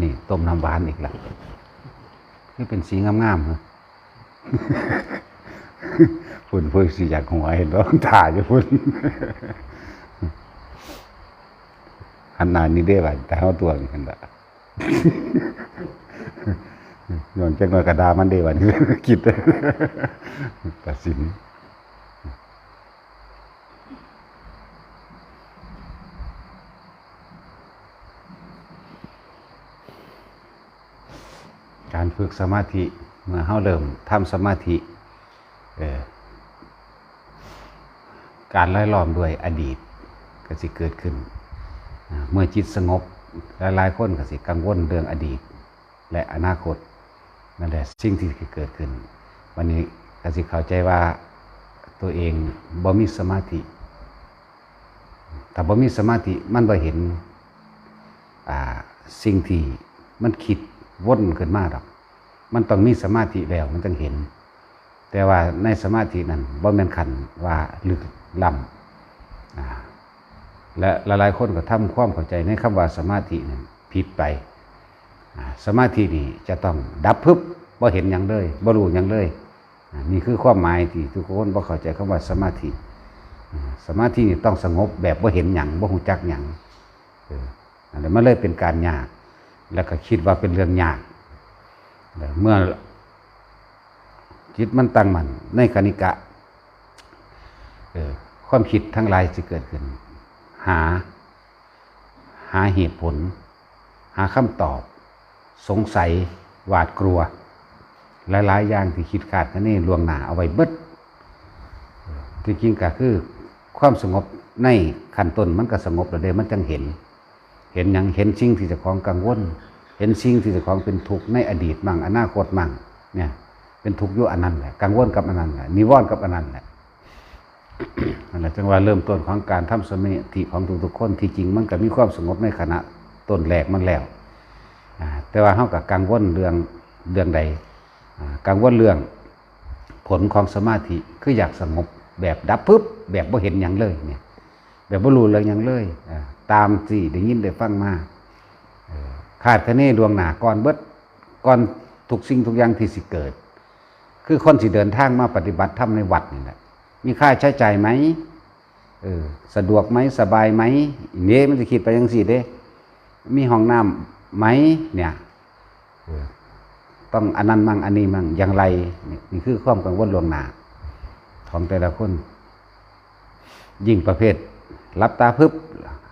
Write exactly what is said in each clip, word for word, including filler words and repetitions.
นี่ต้มน้ำหวานอีกละ คือเป็นสีงามๆเหรอ พุ่นเพิ่นสิอยากหัวเห็นบ่ ถ่าอยู่พุ่น หันหน้านี่เด้บัด แต่เฮาตัวนี่หั่นล่ะ ย้อนจักหน่อยก็ด่ามันเด้บัดนี้ คิด ตัดสิน การฝึกสมาธิ เมื่อเฮาเริ่มทำสมาธิ เอ่อ การหลายล้อมด้วยอดีตก็สิเกิดขึ้น อ่า เมื่อจิตสงบ หลายๆคนก็สิกังวลเรื่องอดีต และอนาคต นั่นแหละสิ่งที่เกิดขึ้น วันนี้ก็สิเข้าใจว่าตัวเองบ่มีสมาธิ ถ้าบ่มีสมาธิมันบ่เห็น อ่า สิ่งที่มันคิดวนขึ้นมาดอก มันต้องมีสมาธิแล้วมันจั่งเห็น แต่ว่าในสมาธินั้นบ่แม่นขั้นว่าลึกล้ำ อ่า และหลายๆคนก็ทำความเข้าใจในคำว่าสมาธินั้นผิดไป อ่า สมาธินี่จะต้องดับพึบ บ่เห็นหยังเลย บ่รู้หยังเลย อ่า นี่คือความหมายที่ทุกคนบ่เข้าใจคำว่าสมาธิ อ่า สมาธินี่ต้องสงบแบบบ่เห็นหยัง บ่ฮู้จักหยัง เออ อันนั้นมันเลยเป็นการยาก แล้วก็คิดว่าเป็นเรื่องยาก แล้วเมื่อจิตมันตั้งมั่นในคณิกะ เออ ความคิดทั้งหลายสิเกิดขึ้น หา หาเหตุผล หาคำตอบ สงสัย หวาดกลัว หลายๆอย่างที่คิดคาดคะเนล่วงหน้าเอาไว้เบิด ที่จริงก็คือความสงบในขั้นต้นมันก็สงบแล้วเด้ มันจั่งเห็น เห็นหยัง เห็นสิ่งที่เจ้าของกังวล เห็นสิ่งที่เจ้าของเป็นทุกข์ในอดีตมั่ง อนาคตมั่ง เนี่ย เป็นทุกข์อยู่อันนั้นแหละ กังวลกับอันนั้นแหละ นิวรณ์กับอันนั้นแหละ นั่นแหละ จั่งว่าเริ่มต้นของการทำสมาธิของทุกๆคน ที่จริงมันก็มีความสงบในขณะต้นแรกมันแล้ว อ่า แต่ว่าเฮาก็กังวลเรื่อง เรื่องใด อ่า กังวลเรื่องผลของสมาธิ คืออยากสงบแบบดับพึบ แบบบ่เห็นหยังเลยเนี่ย แบบบ่รู้เรื่องหยังเลย อ่า ตามที่ได้ยินได้ฟังมา เออ คาดคะเนล่วงหน้าก่อนเบิด ก่อนทุกสิ่งทุกอย่างที่สิเกิด คือคนสิเดินทางมาปฏิบัติธรรมในวัดนี่แหละ มีค่าใช้จ่ายไหม เออ สะดวกไหม สบายไหม เนี่ย มันจะคิดไปจั่งซี้เด้ มีห้องน้ำไหม เนี่ย เออ ต้องอันนั้นมั่ง อันนี้มั่ง อย่างไร นี่ นี่คือความกังวลล่วงหน้า ของแต่ละคน ยิ่งประเภทหลับตาพึบ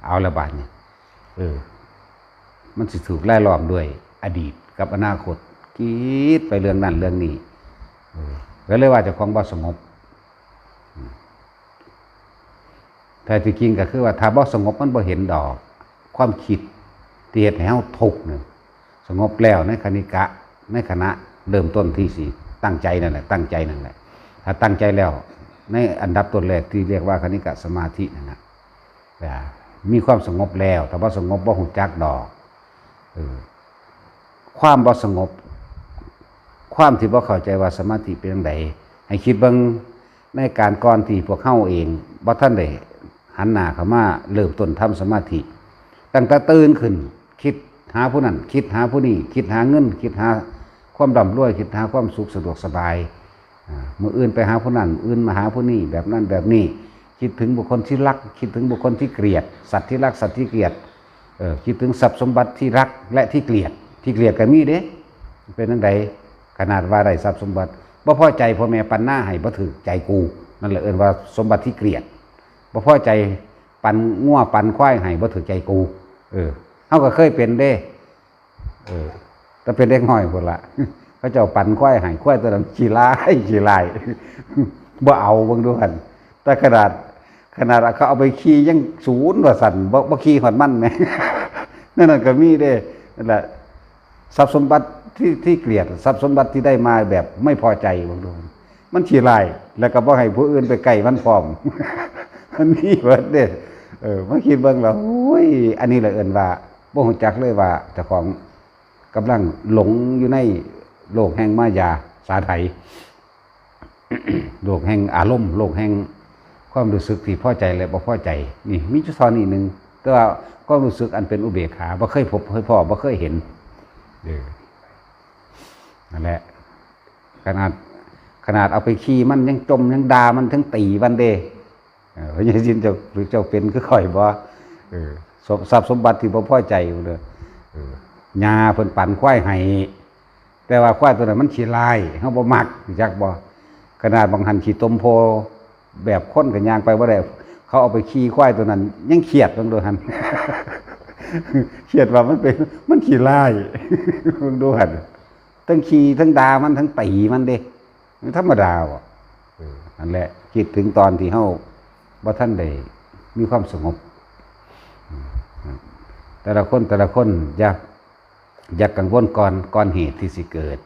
เอาละบาดนี่ เออ มันสิถูกรายล้อมด้วยอดีตกับอนาคต คิดไปเรื่องนั้นเรื่องนี้ เออ ก็เลยว่าเจ้าของบ่สงบ อืม แท้ที่จริงก็คือว่าถ้าบ่สงบมันบ่เห็นดอก ความคิดที่เฮ็ดให้เฮาทุกข์เนี่ย สงบแล้วในคณิกะ ในขณะเริ่มต้นที่สิตั้งใจนั่นแหละ ตั้งใจนั่นแหละ ถ้าตั้งใจแล้ว ในอันดับต้นแรกที่เรียกว่าคณิกะสมาธินั่นน่ะ อ่า มีความสงบแล้ว ถ้าบ่สงบบ่ฮู้จักดอก เออ ความบ่สงบ ความที่บ่เข้าใจว่าสมาธิเป็นจั่งใด ให้คิดเบิ่งในการก่อนที่พวกเฮาเองบ่ทันได้หันหน้าเข้ามาเริ่มต้นทำสมาธิ ตั้งแต่ตื่นขึ้น คิดหาผู้นั้น คิดหาผู้นี้ คิดหาเงิน คิดหาความร่ำรวย คิดหาความสุขสะดวกสบาย อ่า มื้ออื่นไปหาผู้นั้น มื้ออื่นมาหาผู้นี้ แบบนั้นแบบนี้ คิดถึงบุคคลที่รัก คิดถึงบุคคลที่เกลียด สัตว์ที่รัก สัตว์ที่เกลียด เออ คิดถึงทรัพย์สมบัติที่รักและที่เกลียด ที่เกลียดก็มีเด้ เป็นจั่งใด ขนาดว่าได้ทรัพย์สมบัติ บ่พอใจพ่อแม่ปันนาให้ บ่ถืกใจกู นั่นแหละเอิ้นว่าสมบัติที่เกลียด บ่พอใจปันงัวปันควายให้ บ่ถืกใจกู เออ เฮาก็เคยเป็นเด้ เออ แต่เป็นเด็กน้อยพุ้นละ เขาเจ้าปันควายให้ ควายตัวนั้นขี้ร้าย ขี้ร้าย บ่เอา เบิ่งดูหั่น แต่ขนาด ขนาดเขาเอาไปขี่ยังสูนว่าซั่น บ่ บ่ขี่ฮอดมันแหม นั่นน่ะก็มีเด้ นั่นแหละ ทรัพย์สมบัติที่ ที่เกลียด ทรัพย์สมบัติที่ได้มาแบบไม่พอใจ เบิ่งดู มันขี้ร้าย แล้วก็บ่ให้ผู้อื่นไปใกล้มันพร้อม มันมีเบิดเด้ เออ มาคิดเบิ่งแล้ว โอ้ย อันนี้แหละเอิ้นว่า บ่ฮู้จักเลยว่าเจ้าของกำลังหลงอยู่ในโลกแห่งมายาสาไถ โลกแห่งอารมณ์ โลกแห่งความรู้สึกที่พอใจและบ่พอใจ นี่มีอยู่เท่านี้หนึ่ง แต่ว่าความรู้สึกอันเป็นอุเบกขา บ่เคยพบ บ่เคยพ้อ บ่เคยเห็น เออ นั่นแหละ ขนาด ขนาดเอาไปขี่มันยังจ่มยังด่ามันทั้งตีมันเด้ เออ พระเยซูเจ้า เจ้าเป็นคือข่อยบ่ เออ ทรัพย์ ทรัพย์สมบัติที่บ่พอใจอยู่เด้อ เออ หญ้าเพิ่นปันควายให้ แต่ว่าควายตัวนั้นมันขี้ร้าย เฮาบ่มัก รู้จักบ่ ขนาดบางหันขี้ตมโพ แบบคนก็ย่างไปบ่ได้ เขาเอาไปขี่ควายตัวนั้น ยังเครียดเบิ่งดูหั่น เครียดว่ามันเป็น มันขี้ร้าย เบิ่งดูหั่น ทั้งขี่ทั้งด่ามันทั้งตีมันเด้ มันธรรมดาบ่ เออ นั่นแหละ คิดถึงตอนที่เฮาบ่ทันได้มีความสงบ อืม แต่ละคน แต่ละคนอย่า อย่ากังวลก่อน ก่อนเหตุที่สิเกิด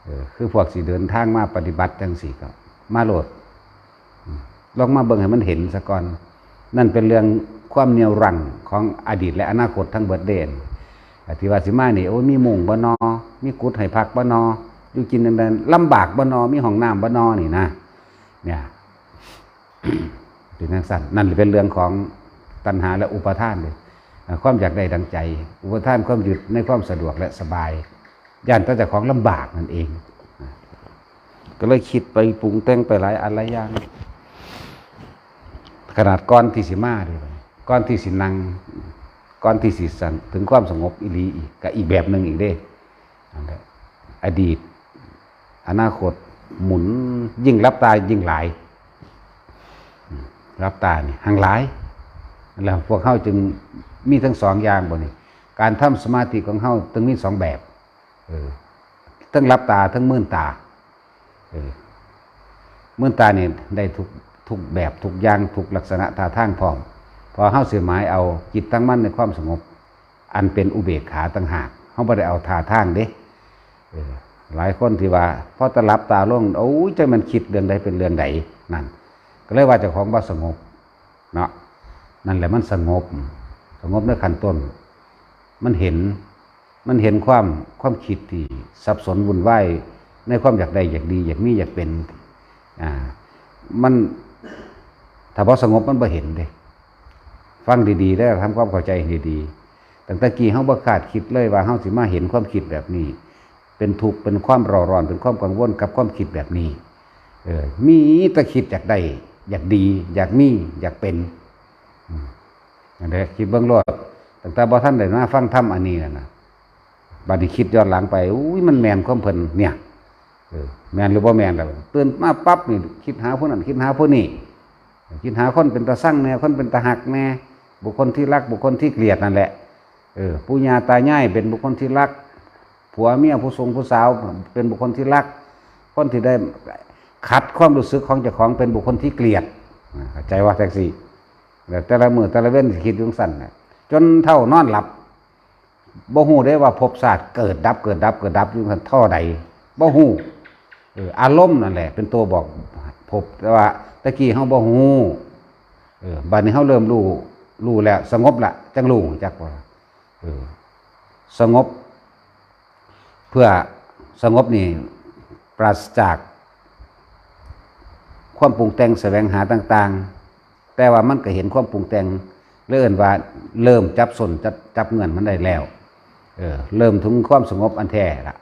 เออ คือพวกสิเดินทางมาปฏิบัติจั่งซี้ก็มาโลด อืม ลองมาเบิ่งให้มันเห็นซะก่อน นั่นเป็นเรื่องความเหนี่ยวรั้งของอดีตและอนาคตทั้งเบิดเด้ อ่ะ ที่ว่าสิมานี่ โอ้ย มีมุ้งบ่นอ มีกุฏิให้พักบ่นอ อยู่กินจั่งใด ลำบากบ่นอ มีห้องน้ำบ่นอ นี่นะ เนี่ย เป็นจั่งซั่น นั่นเป็นเรื่องของตัณหาและอุปาทานเลย อ่ะ ความอยากได้ดังใจ อุปาทานความยึดในความสะดวกและสบาย ย่านแต่เจ้าของลำบากนั่นเอง ก็เลยคิดไปปรุงแต่งไปหลายอันหลายอย่าง ขนาดก่อนที่สิมาเด้ ก่อนที่สินั่ง ก่อนที่สิสั่งถึงความสงบอีหลีอีก ก็อีกแบบหนึ่งอีกเด้ นั่นแหละ อดีต อนาคต หมุน ยิ่งหลับตายิ่งหลาย อืม หลับตานี่แฮ่งหลาย แล้วพวกเฮาจึงมีทั้งสองอย่างบ่นี่ การทำสมาธิของเฮาต้องมีสองแบบ เออ ทั้งหลับตา ทั้งมืนตา เออ มืนตานี่ได้ทุก ทุกแบบ ทุกอย่าง ทุกลักษณะท่าทางพร้อม เพราะเฮาสิหมายเอาจิตตั้งมั่นในความสงบ อันเป็นอุเบกขาต่างหาก เฮาบ่ได้เอาท่าทางเด้ เออ หลายคนที่ว่า พอแต่หลับตาลง โอ้ย จักแม่นคิดเรื่องใดเป็นเรื่องใด นั่น ก็เลยว่าเจ้าของบ่สงบ เนาะ นั่นแหละมันสงบ สงบในขั้นต้น มันเห็น มันเห็นความ ความคิดที่สับสนวุ่นวาย ในความอยากได้ อยากดี อยากมี อยากเป็น อ่า มัน ถ้าบ่สงบมันบ่เห็นเด้ ฟังดีๆ แล้วทำความเข้าใจให้ดีๆ ตั้งแต่กี้เฮาบ่คาดคิดเลยว่าเฮาสิมาเห็นความคิดแบบนี้ เป็นทุกข์ เป็นความเร่าร้อน เป็นความกังวลกับความคิดแบบนี้ เออ มีแต่คิดอยากได้ อยากดี อยากมี อยากเป็น อืม นั่นแหละ คิดเบิ่งโลด ตั้งแต่บ่ทันได้มาฟังธรรมอันนี้นั่นน่ะ บัดนี้คิดย้อนหลังไป อุ้ย มันแม่นความเพิ่นเนี่ย เออ แม่นหรือบ่แม่นล่ะ ตื่นมาปั๊บนี่ คิดหาผู้นั้น คิดหาผู้นี้ คิดหาคนเป็นตาซังแน่ คนเป็นตาฮักแน่ บุคคลที่รัก บุคคลที่เกลียดนั่นแหละ เออ ปู่ย่าตายายเป็นบุคคลที่รัก ผัวเมียผู้ทรงผู้สาวเป็นบุคคลที่รัก คนที่ได้ขัดความรู้สึกของเจ้าของเป็นบุคคลที่เกลียด อ่า เข้าใจว่าจั่งซี้ แล้วแต่ละมื้อแต่ละเว็นสิคิดอยู่จั่งซั่นน่ะ จนเฒ่านอนหลับ บ่ฮู้ได้ว่าภพชาติเกิดดับ เกิดดับ เกิดดับอยู่จั่งซั่นเท่าใด บ่ฮู้ เออ อารมณ์นั่นแหละ เป็นตัวบอกภพ แต่ว่าตะกี้เฮาบ่ฮู้ เออ บัดนี้เฮาเริ่มรู้ รู้แล้ว สงบละ จั่งรู้จักว่า เออ สงบ เพื่อสงบนี่ปราศจากความปรุงแต่งแสวงหาต่างๆ แต่ว่ามันก็เห็นความปรุงแต่ง เลยเอิ้นว่าเริ่มจับส้นจับ จับเงื่อนมันได้แล้ว เออ เริ่มถึงความสงบอันแท้ละ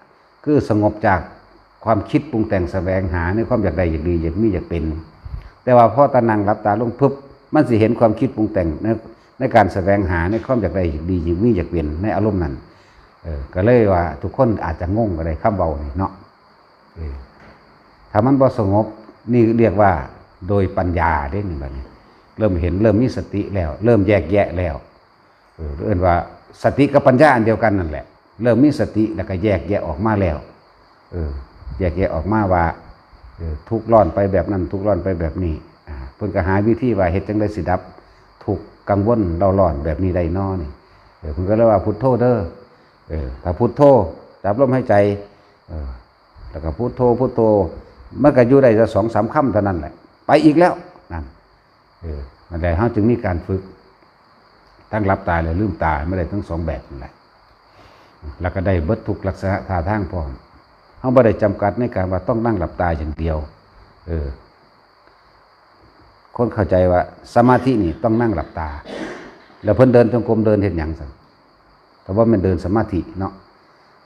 คือสงบจากความคิดปรุงแต่งแสวงหาในความอยากได้อยากดีอยากมีอยากเป็น แต่ว่าพอตานั่งหลับตาลงปุ๊บ มันสิเห็นความคิดปรุงแต่งใน ในการแสวงหาในความอยากได้อยากดีอยากมีอยากเป็นในอารมณ์นั้น เออ ก็เลยว่าทุกคนอาจจะงงก็ได้คำเว้านี่เนาะ เออ ถ้ามันบ่สงบ นี่เรียกว่าโดยปัญญาเด้นี่บัดนี้ เริ่มเห็น เริ่มมีสติแล้ว เริ่มแยกแยะแล้ว เออ เอิ้นว่าสติกับปัญญาอันเดียวกันนั่นแหละ เริ่มมีสติแล้วก็แยกแยะออกมาแล้ว เออ แยกแยะออกมาว่า เออ ทุกข์ร้อนไปแบบนั้น ทุกข์ร้อนไปแบบนี้ อ่า เพิ่นก็หาวิธีว่าเฮ็ดจั่งใดสิดับทุกข์กังวลเร่าร้อนแบบนี้ได้น้อนี่ เออ เพิ่นก็เลยว่าพุทโธเด้อ เออ ถ้าพุทโธ จับลมหายใจ เออ แล้วก็พุทโธ พุทโธ มันก็อยู่ได้แต่สองสามคำเท่านั้นแหละ ไปอีกแล้ว นั่น เออ นั่นแหละ เฮาจึงมีการฝึก ทั้งหลับตาและลืมตา ให้มันได้ทั้งสองแบบนั่นแหละ แล้วก็ได้เบิดทุกลักษณะท่าทางพร้อม เฮาบ่ได้จำกัดในการว่าต้องนั่งหลับตาอย่างเดียว เออ คนเข้าใจว่าสมาธินี่ต้องนั่งหลับตา แล้วเพิ่นเดินจงกรมเดินเฮ็ดหยังซั่น แต่ว่ามันเดินสมาธิเนาะ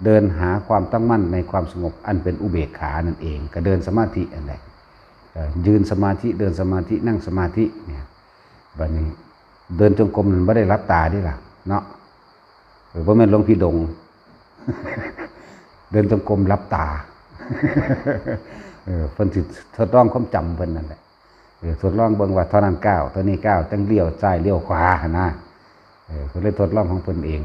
เดินหาความตั้งมั่นในความสงบอันเป็นอุเบกขานั่นเอง ก็เดินสมาธินั่นแหละ เอ่อยืนสมาธิ เดินสมาธิ นั่งสมาธิเนี่ย บัดนี้เดินจงกรมมันบ่ได้หลับตาเด้ล่ะ เนาะ เออ บ่แม่นหลวงพี่ดง เดินจงกรมหลับตา เออ เพิ่นสิทดลองความจำเพิ่นนั่นแหละ เออ ทดลองเบิ่งว่าเท่านั้นก้าว เท่านี้ก้าว จั่งเลี้ยวซ้ายเลี้ยวขวาหั่นนะ เออ เพิ่นเลยทดลองของเพิ่นเอง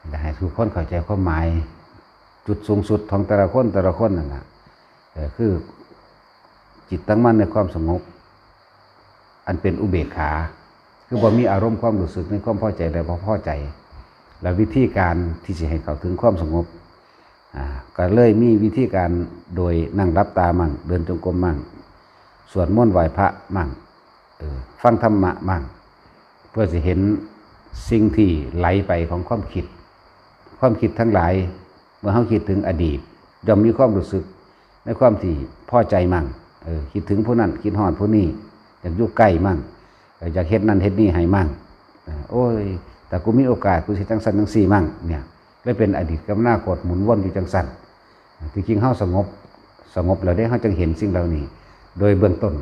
อยากให้ทุกคนเข้าใจความหมาย จุดสูงสุดของแต่ละคนแต่ละคนนั่นน่ะ เออ คือจิตตั้งมั่นในความสงบ อันเป็นอุเบกขา คือบ่มีอารมณ์ความรู้สึกในความพอใจและบ่พอใจ และวิธีการที่สิให้เข้าถึงความสงบ อ่า ก็เลยมีวิธีการโดยนั่งหลับตามั่ง เดินจงกรมมั่ง สวดมนต์ไหว้พระมั่ง เออ ฟังธรรมะมั่ง เพื่อสิเห็นสิ่งที่ไหลไปของความคิด ความคิดทั้งหลาย เมื่อเฮาคิดถึงอดีต ย่อมมีความรู้สึกในความที่พอใจมั่ง เออ คิดถึงผู้นั้น คิดฮอดผู้นี้ อยากอยู่ใกล้มั่ง เออ อยากเฮ็ดนั่นเฮ็ดนี่ให้มั่ง เออ โอ้ย ถ้ากูมีโอกาส กูสิจั่งซั้นจั่งซี้มั่ง เนี่ย เลยเป็นอดีตกับอนาคตหมุนวนอยู่จั่งซั้น ที่จริงเฮาสงบ สงบแล้วเด้ เฮาจั่งเห็นสิ่งเหล่านี้ โดยเบื้องต้น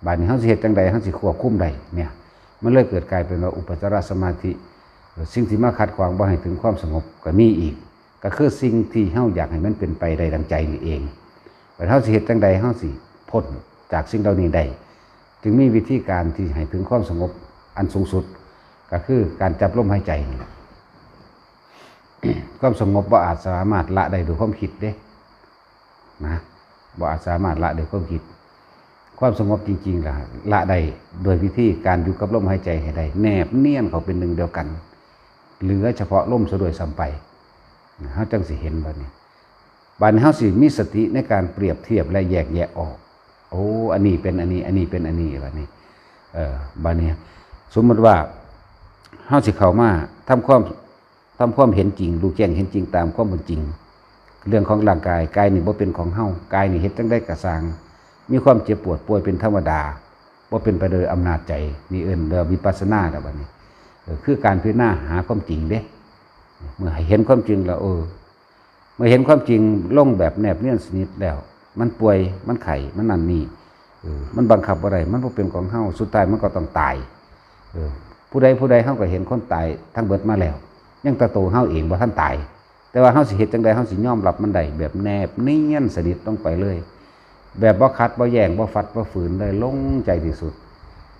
บัดนี้เฮาสิเฮ็ดจั่งใด เฮาสิควบคุมได้ เนี่ย มันเลยเกิดกลายเป็นว่าอุปจารสมาธิ สิ่งที่มาขัดขวางบ่ให้ถึงความสงบก็มีอีก ก็คือสิ่งที่เฮาอยากให้มันเป็นไปได้ดังใจนี่เอง บัดเฮาสิเฮ็ดจั่งใด เฮาสิพ้นจากสิ่งเหล่านี้ได้ จึงมีวิธีการที่ให้ถึงความสงบอันสูงสุด ก็คือการจับลมหายใจนี่ ความสงบบ่อาจสามารถละได้ด้วยความคิดเด้ นะ บ่อาจสามารถละด้วยความคิด ความสงบจริงๆล่ะ ละได้โดยวิธีการอยู่กับลมหายใจให้ได้ แนบเนียนเข้าเป็นหนึ่งเดียวกัน เหลือเฉพาะลมซะด้วยซ้ำไป นะ เฮาจั่งสิเห็นบัดนี้ บัดนี้เฮาสิมีสติในการเปรียบเทียบและแยกแยะออก โอ้ อันนี้เป็นอันนี้ อันนี้เป็นอันนี้ บัดนี้ เออ บัดนี้ สมมุติว่า เฮาสิเข้ามาทำความ ทำความเห็นจริง รู้แจ้งเห็นจริงตามความเป็นจริง เรื่องของร่างกาย กายนี่บ่เป็นของเฮา กายนี่เฮ็ดจั่งใดก็ซ่าง มีความเจ็บปวดป่วยเป็นธรรมดา บ่เป็นไปโดยอำนาจใจ นี่เอิ้นว่าวิปัสสนาแล้วบัดนี้ เออ คือการพิจารณาหาความจริงเด้ เมื่อให้เห็นความจริงแล้ว เออ เมื่อเห็นความจริงลงแบบแนบเนียนสนิทแล้ว มันป่วย มันไข้ มันนั่นนี่ เออ มันบังคับบ่ได้ มันบ่เป็นของเฮา สุดท้ายมันก็ต้องตาย เออ ผู้ใดผู้ใดเฮาก็เห็นคนตายทั้งเบิดมาแล้ว ยังแต่ตัวเฮาเองบ่ทันตาย แต่ว่าเฮาสิเฮ็ดจั่งใด เฮาสิยอมรับมันได้แบบแนบเนียนสนิทลงไปเลย แบบบ่ขัดบ่แย้ง บ่ฟัดบ่ฝืนเลย ลงใจที่สุด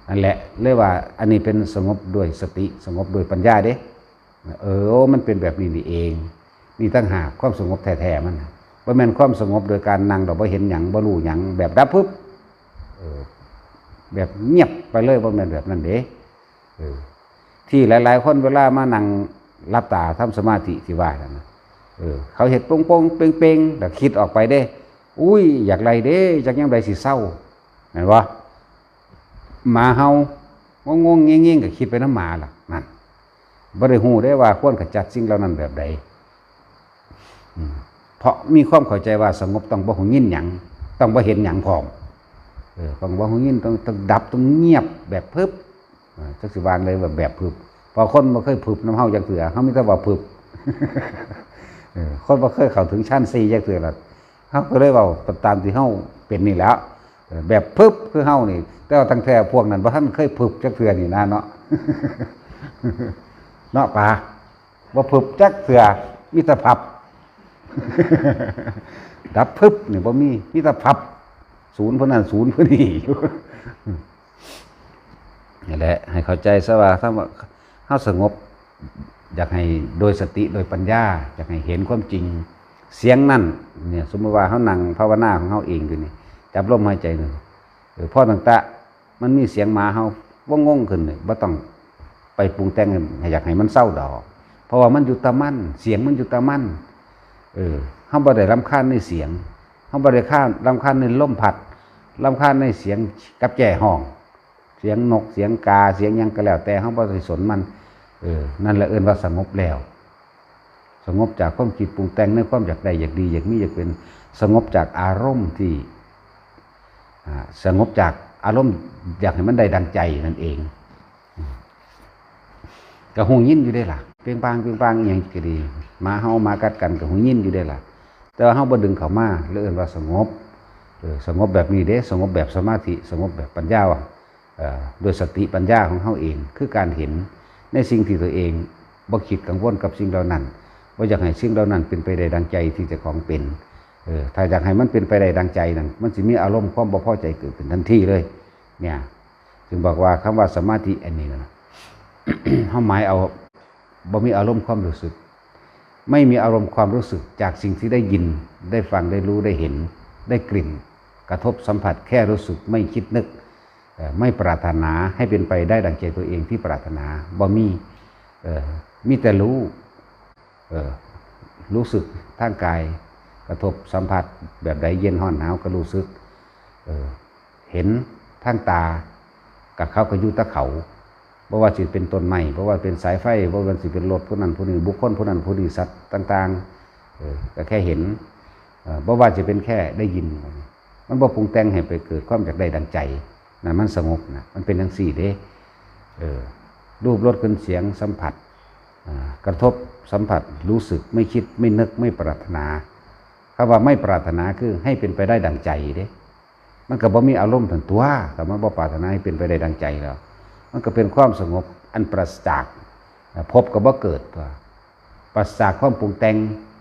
นั่นแหละ เลยว่าอันนี้เป็นสงบด้วยสติ สงบด้วยปัญญาเด้ เออ มันเป็นแบบนี้นี่เอง นี่ต่างหากความสงบแท้ๆมันน่ะ บ่แม่นความสงบโดยการนั่งดอก บ่เห็นหยัง บ่รู้หยัง แบบดับพึบ เออ แบบเงียบไปเลย บ่แม่นแบบนั้นเด้ เออ ที่หลายๆคนเวลามานั่งหลับตาทำสมาธิที่ว่านั่นน่ะ เออ เขาเฮ็ดโป่งๆเป่งๆ แล้วคิดออกไปเด้ อุ้ย อยากไล่เด้ จักยามใดสิเซา แม่นบ่ หมาเห่า งงๆเง่งๆ ก็คิดไปนำหมาล่ะ นั่น บ่ได้ฮู้เด้ว่าควรขจัดสิ่งเหล่านั้นแบบใด อืม เพราะมีความเข้าใจว่าสงบต้องบ่ฮู้ยินหยัง ต้องบ่เห็นหยังพร้อม เออ ต้องบ่ฮู้ยิน ต้อง ต้องดับ ต้องเงียบแบบพึบ เออ จักสิว่าเลยว่าแบบพึบ เพราะคนบ่เคยพึบนำเฮาจักเทื่อ เฮามีแต่ว่าพึบ เออ คนบ่เคยเข้าถึงฌานสี่จักเทื่อล่ะ เฮาก็เลยเว้าตามที่เฮาเป็นนี่แหล้ว เออ แบบพึบคือเฮานี่ แต่ว่าตั้งแต่พวกนั้นบ่ทันเคยพึบจักเทื่อนี่นะเนาะ เนาะปา บ่พึบจักเทื่อ มีแต่พับ ดับพึบนี่บ่มี มีแต่พับ ศูนย์ผู้นั้นศูนย์ผู้นี้อยู่ นี่แหละ ให้เข้าใจซะว่า ถ้าว่าเฮาสงบ อยากให้โดยสติโดยปัญญา อยากให้เห็นความจริง เสียงนั่น เนี่ย สมมุติว่าเฮานั่งภาวนาของเฮาเองอยู่นี่ จับลมหายใจนี่ เออ พอตั้งแต่มันมีเสียงหมาเห่า บ่งงขึ้นนี่ บ่ต้องไปปรุงแต่งให้อยากให้มันเซาดอก เพราะว่ามันอยู่แต่มัน เสียงมันอยู่แต่มัน เออ เฮาบ่ได้รำคาญในเสียง เฮาบ่ได้คาญ รำคาญในลมพัด รำคาญในเสียงกับแจ้ฮ้อง เสียงนก เสียงกา เสียงหยังก็แล้วแต่ เฮาบ่ได้สนมัน เออ นั่นแหละเอิ้นว่าสงบแล้ว สงบจากความคิดปรุงแต่งในความอยากได้ อยากดี อยากมี อยากเป็น สงบจากอารมณ์ที่ อ่า สงบจากอารมณ์อยากให้มันได้ดังใจนั่นเอง อืม ก็ฮู้ยินอยู่เด้ล่ะ เปงปางเปงปางอีหยังก็ดี หมาเห่าหมากัดกันก็หูยินอยู่เด้ล่ะ แต่ว่าเฮาบ่ดึงเข้ามา เลยเอิ้นว่าสงบ เออ สงบแบบนี้เด้ สงบแบบสมาธิ สงบแบบปัญญาว่ะ เอ่อ ด้วยสติปัญญาของเฮาเอง คือการเห็นในสิ่งที่ตัวเองบ่คิดกังวลกับสิ่งเหล่านั้น บ่อยากให้สิ่งเหล่านั้นเป็นไปได้ดังใจที่เจ้าของเป็น เออ ถ้าอยากให้มันเป็นไปได้ดังใจนั่น มันสิมีอารมณ์ความบ่พอใจเกิดขึ้นทันทีเลย เนี่ย จึงบอกว่าคำว่าสมาธิอันนี้นะ เฮาหมายเอา บ่มีอารมณ์ความรู้สึก ไม่มีอารมณ์ความรู้สึกจากสิ่งที่ได้ยิน ได้ฟัง ได้รู้ ได้เห็น ได้กลิ่น กระทบสัมผัส แค่รู้สึก ไม่คิดนึก เอ่อ ไม่ปรารถนาให้เป็นไปได้ดังใจตัวเองที่ปรารถนา บ่มี เอ่อ มีแต่รู้ เอ่อ รู้สึกทางกาย กระทบสัมผัสแบบใด เย็น ร้อน หนาว ก็รู้สึก เอ่อ เห็นทางตา กับเขาก็อยู่แต่เขา บ่ว่าสิเป็นต้นไม้ บ่ว่าเป็นสายไฟ บ่ว่าสิเป็นรถผู้นั้นผู้นี้ บุคคลผู้นั้นผู้นี้ สัตว์ต่างๆ เออ ก็แค่เห็น เอ่อ บ่ว่าสิเป็นแค่ได้ยิน มันบ่ปรุงแต่งให้ไปเกิดความอยากได้ดังใจ นั่นมันสงบนะ มันเป็นจั่งซี้เด้ เออ รูป รส กลิ่น เสียง สัมผัส อ่า กระทบสัมผัส รู้สึก ไม่คิด ไม่นึก ไม่ปรารถนา คำว่าไม่ปรารถนาคือให้เป็นไปได้ดังใจเด้ มันก็บ่มีอารมณ์ทันตัว ถ้ามันบ่ปรารถนาให้เป็นไปได้ดังใจแล้ว มันก็เป็นความสงบอันปราศจาก อ่า ภพก็บ่เกิดตัว ปราศจากความปรุงแต่ง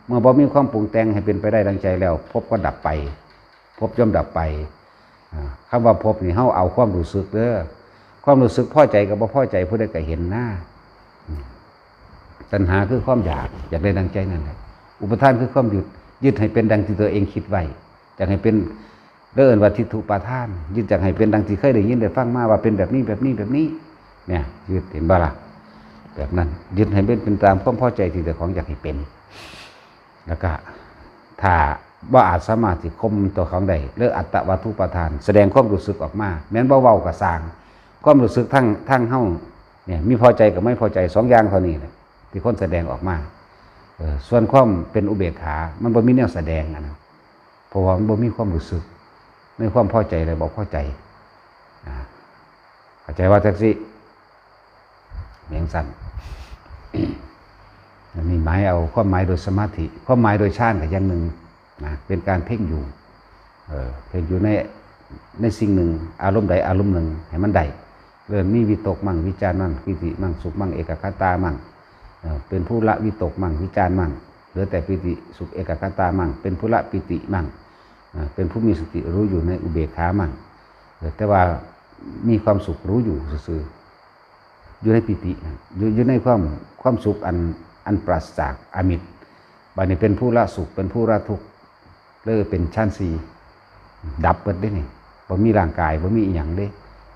เมื่อบ่มีความปรุงแต่งให้เป็นไปได้ดังใจแล้ว ภพก็ดับไป ภพย่อมดับไป อ่า คำว่าภพนี่เฮาเอาความรู้สึกเด้อ ความรู้สึกพอใจกับบ่พอใจผู้ใดก็เห็นนะ อืม ตัณหาคือความอยาก อยากได้ดังใจนั่นแหละ อุปาทานคือความยึด ยึดให้เป็นดังที่ตัวเองคิดไว้ อยากให้เป็น เรียกว่าทิฏฐุปาทาน ยึดอยากให้เป็นดังที่เคยได้ยินได้ฟังมาว่าเป็นแบบนี้ แบบนี้ แบบนี้ เนี่ย ยึด เห็นบ่ล่ะ แบบนั้น ยึดให้เป็น เป็นตามความพอใจที่เจ้าของอยากให้เป็น แล้วก็ ถ้าบ่อาจสามารถสิข่มตัวของได้ เรียกอัตตวัตถุปาทาน แสดงความรู้สึกออกมา แม้นบ่เว้าก็ซ่าง ความรู้สึกทาง ทางเฮาเนี่ย มีพอใจกับไม่พอใจ สองอย่างเท่านี้แหละ ที่คนแสดงออกมา เออ ส่วนความเป็นอุเบกขา มันบ่มีแนวแสดงอะนะ เพราะว่ามันบ่มีความรู้สึก ในความพอใจและบ่พอใจ อ่า เข้าใจว่าจั่งซี้ เพียงสั้น อันนี้หมายเอาความหมายโดยสมาธิ ความหมายโดยฌานก็อย่างหนึ่งนะ เป็นการเพ่งอยู่ เออ เพ่งอยู่ใน ในสิ่งหนึ่ง อารมณ์ใดอารมณ์หนึ่ง ให้มันได้ เริ่มมีวิตกมั่ง วิจารมั่ง ปีติมั่ง สุขมั่ง เอกัคคตามั่ง เอ่อ เป็นผู้ละวิตกมั่ง วิจารมั่ง เหลือแต่ปีติ สุข เอกัคคตามั่ง เป็นผู้ละปีติมั่ง อ่า เป็นผู้มีสติรู้อยู่ในอุเบกขามั่ง เออ แต่ว่ามีความสุขรู้อยู่ซื่อๆ อยู่ในปีตินะ อยู่ อยู่ในความ ความสุขอัน อันปราศจากอามิตร บัดนี้เป็นผู้ละสุข เป็นผู้ละทุกข์ เลยเป็นฌานสี่ ดับเบิดเด้นี่ บ่มีร่างกาย บ่มีอีหยังเด้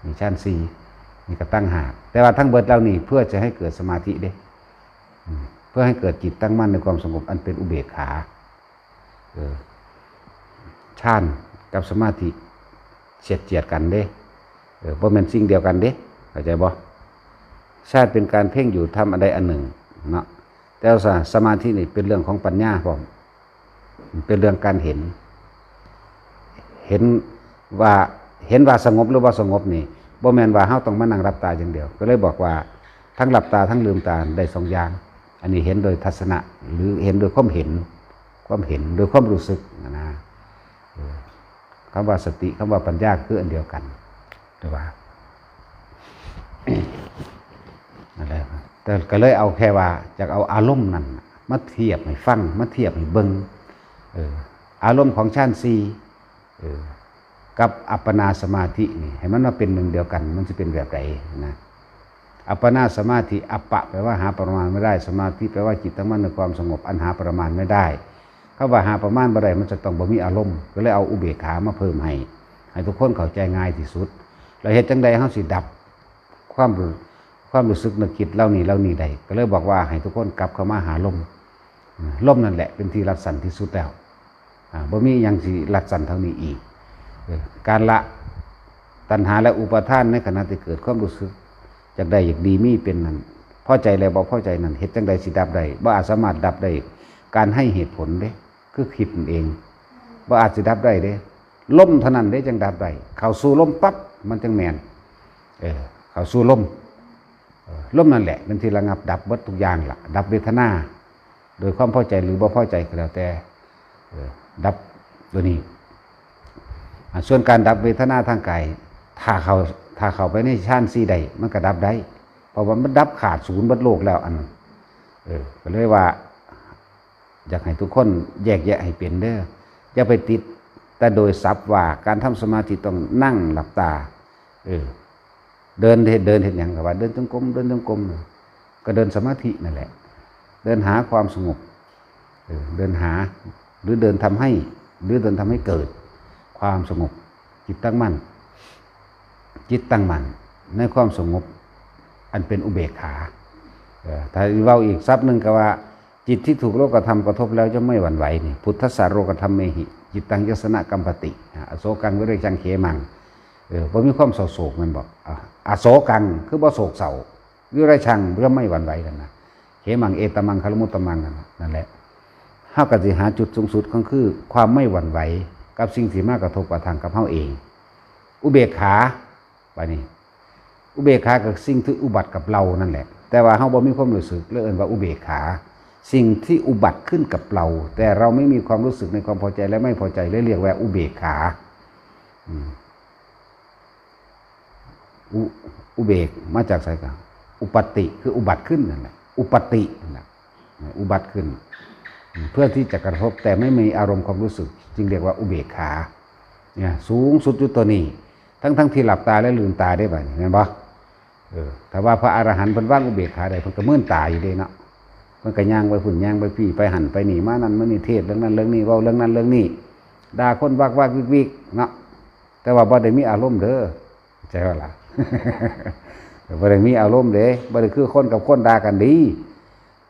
นี่ฌานสี่ นี่ก็ต่างหาก แต่ว่าทั้งเบิดเหล่านี้เพื่อจะให้เกิดสมาธิเด้ อืม เพื่อให้เกิดจิตตั้งมั่นในความสงบอันเป็นอุเบกขา เออ ฌานกับสมาธิเฉียดเฉียดกันเด้ เออ บ่แม่นสิ่งเดียวกันเด้ เข้าใจบ่ ฌานเป็นการเพ่งอยู่ทำอันใดอันหนึ่งเนาะ แต่ว่าสมาธินี่เป็นเรื่องของปัญญาพร้อม เป็นเรื่องการเห็น เห็นว่า เห็นว่าสงบหรือว่าสงบนี่ บ่แม่นว่าเฮาต้องมานั่งหลับตาอย่างเดียว ก็เลยบอกว่าทั้งหลับตาทั้งลืมตาได้สองอย่าง อันนี้เห็นโดยทัศนะ หรือเห็นโดยความเห็น ความเห็นโดยความรู้สึกนะ เออ คำว่าสติ คำว่าปัญญาคืออันเดียวกัน แต่ว่า นั่นแหละ แต่ก็เลยเอาแค่ว่าอยากเอาอารมณ์นั่นมาเทียบให้ฟัง มาเทียบให้เบิ่ง เออ อารมณ์ของฌานสี่ เออ กับอัปปนาสมาธินี่ ให้มันมาเป็นหนึ่งเดียวกัน มันจะเป็นแบบใดนะ อัปปนาสมาธิ อัปปะแปลว่าหาประมาณไม่ได้ สมาธิแปลว่าจิตตั้งมั่นในความสงบอันหาประมาณไม่ได้ คำว่าหาประมาณบ่ได้ มันจะต้องบ่มีอารมณ์ ก็เลยเอาอุเบกขามาเพิ่มให้ ให้ทุกคนเข้าใจง่ายที่สุด แล้วเฮ็ดจั่งใดเฮาสิดับความ ความรู้สึกนึกคิดเหล่านี้ เหล่านี้ได้ ก็เลยบอกว่าให้ทุกคนกลับเข้ามาหาลม ลมนั่นแหละเป็นที่รัดสั้นที่สุดแล้ว อ่า บ่มีหยังสิรัดสั้นเท่านี้อีก เออ การละตัณหาและอุปาทานในขณะที่เกิดความรู้สึก อยากได้อยากดีมีเป็นนั่น พอใจแล้วบ่พอใจนั่น เฮ็ดจั่งใดสิดับได้ บ่อาจสามารถดับได้ การให้เหตุผลเด้ คือคิดนั่นเอง บ่อาจสิดับได้เด้ ลมเท่านั้นเด้จั่งดับได้ เข้าสู่ลมปั๊บ มันจั่งแม่น เออ เข้าสู่ลม ลมนั่นแหละเป็นที่ระงับดับเบิดทุกอย่างละ ดับเวทนา โดยความพอใจหรือบ่พอใจก็แล้วแต่ เออ ดับตัวนี้ อ่า ส่วนการดับเวทนาทางกาย ถ้าเขา ถ้าเข้าไปในฌานสี่ได้ มันก็ดับได้ เพราะว่ามันดับขาดศูนย์เบิดโลกแล้วอันนั้น เออ ก็เลยว่า อยากให้ทุกคนแยกแยะให้เป็นเด้อ อย่าไปติดแต่โดยศัพท์ว่าการทำสมาธิต้องนั่งหลับตา เออ เดินเฮ็ด เดินเฮ็ดหยังก็ว่า เดินจงกรม เดินจงกรม ก็เดินสมาธินั่นแหละ เดินหาความสงบ เออ เดินหา หรือเดินทำให้ หรือเดินทำให้เกิดความสงบ จิตตั้งมั่น จิตตั้งมั่นในความสงบ อันเป็นอุเบกขา เออ ถ้าเว้าอีกศัพท์หนึ่งก็ว่า จิตที่ถูกโลกธรรมกระทบแล้วย่อมไม่หวั่นไหวนี่ พุทธัสสะโรกธรรมเมหิ จิตตังยัสสะนะกัมปติ อโศกังวิริยังเขมัง เออ บ่มีความเศร้าโศกแม่นบ่ อ่ะ อโศกัง คือบ่โศกเศร้า วิริยัง ย่อมไม่หวั่นไหวนั่นนะ เขมัง เอตมัง คารมุตตมัง นั่นน่ะ นั่นแหละ เฮาก็สิหาจุดสูงสุดของคือความไม่หวั่นไหวกับสิ่งที่มากระทบกระทั่งกับเฮาเอง อุเบกขา บาดนี้ อุเบกขากับสิ่งที่อุบัติกับเรานั่นแหละ แต่ว่าเฮาบ่มีความรู้สึก เลยเอิ้นว่าอุเบกขา สิ่งที่อุบัติขึ้นกับเรา แต่เราไม่มีความรู้สึกในความพอใจและไม่พอใจ เลยเรียกว่าอุเบกขา อืม อุ อุเบกมาจากไสกะ อุปัตติ คืออุบัติขึ้นนั่นแหละ อุปัตตินั่นแหละ อุบัติขึ้น เพื่อที่จะกระทบแต่ไม่มีอารมณ์ความรู้สึก จึงเรียกว่าอุเบกขา เนี่ย สูงสุดอยู่ตัวนี้ ทั้งๆที่หลับตาและลืมตาได้บัดนี้ แม่นบ่ เออ ถ้าว่าพระอรหันต์เพิ่นวางอุเบกขาได้ เพิ่นก็มื่นตาอยู่เด้เนาะ เพิ่นก็ย่างไปพุ้นย่างไปพี้ ไปหั้นไปนี่ มานั่นมานี่ เทศน์เรื่องนั้นเรื่องนี้ เว้าเรื่องนั้นเรื่องนี้ ด่าคนวักวักวิกวิกเนาะ แต่ว่าบ่ได้มีอารมณ์เด้อ เข้าใจบ่ล่ะ บ่ได้มีอารมณ์เด้ บ่ได้คือคนกับคนด่ากันดี